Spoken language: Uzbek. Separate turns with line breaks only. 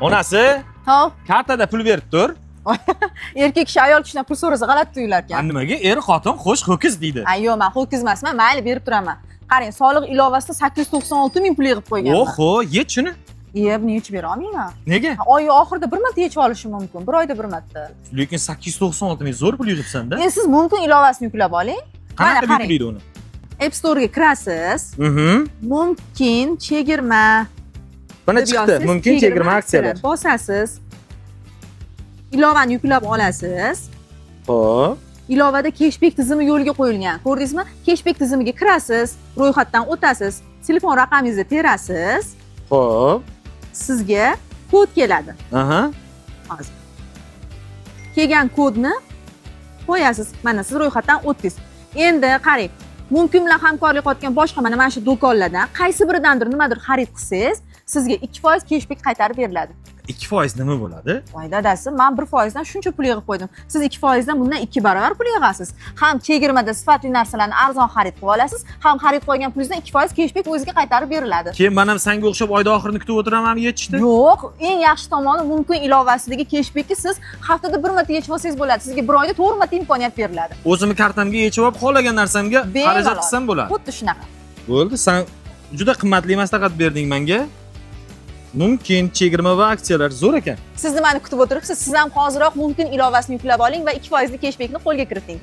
Onasi,
Hop,
kartada pul berib tur.
Erkak kishi ayol kishidan pul so'rasa g'alati tuyular ekan.
Nimaga er xotin qo'sh ho'kiz deydi?
Ay, yo'q, man ho'kiz emasman, mayli, berib turaman. Qarang, soliq ilovasida 896 ming pul yig'ib qo'yganman.
Oho, yech shuni.
Iye, buni yechib bera olmayman.
Nega?
Oy oxirida bir marta yechib olishim mumkin, bir oyda bir marta.
Lekin 896 ming zo'r pul yig'ibsan-da.
Endi siz mumkin ilovasini yuklab oling.
Qanaqa
Mana, qarang.
yuklaydi uni?
App Store'ga kirasiz. Mumkin chegirma
Mana
deb
chiqdi.
yozsangiz,
Mumkin chegirma aksiyalar.
Bosasiz. Ilovani yuklab olasiz.
Xo'p.
Ilovada keshbek tizimi yo'lga qo'yilgan. Ko'rdingizmi? Keshbek tizimiga kirasiz, ro'yxatdan o'tasiz, telefon raqamingizni terasiz,
Xo'p.
Sizga kod keladi. Hozir. Kelgan kodni qo'yasiz. Mana, siz ro'yxatdan o'tdingiz. Endi qarang, mumkin bilan hamkorlik qilayotgan boshqa mana shu do'konlardan qaysi biridandir nimadir xarid qilsangiz, sizga 2% keshbek qaytarib beriladi.
2% nima bo'ladi?
Voy dadasi, man 1% dan shuncha pul yig'ib qo'ydim. Siz 2% dan bundan 2 barobar pul yig'asiz. Ham chegirmada sifatli narsalarni arzon xarid qilib olasiz, ham xarid qilgan pulingizdan 2% keshbek o'ziga qaytarib beriladi.
Keyin men ham sanga o'xshab oyda oxirini kutib o'tiramanmi yechishni?
Yo'q, eng yaxshi tomoni, mumkin ilovasidagi keshbekni siz haftada bir marta yechib olsangiz bo'ladi. Sizga bir oyda 4 marta imkoniyat beriladi.
O'zimni kartamga yechib olib, xohlagan narsamga
Bemalol.
xarajat qilsam bo'ladi.
Xuddi shunaqa.
Bo'ldi, san juda qimmatli maslahat berding menga. Mumkin chegirma va aksiyalar zo'r ekan.
Siz nimani kutib o'tiribsiz? Siz ham hoziroq mumkin ilovasini yuklab oling va 2% keshbekni qo'lga kiriting.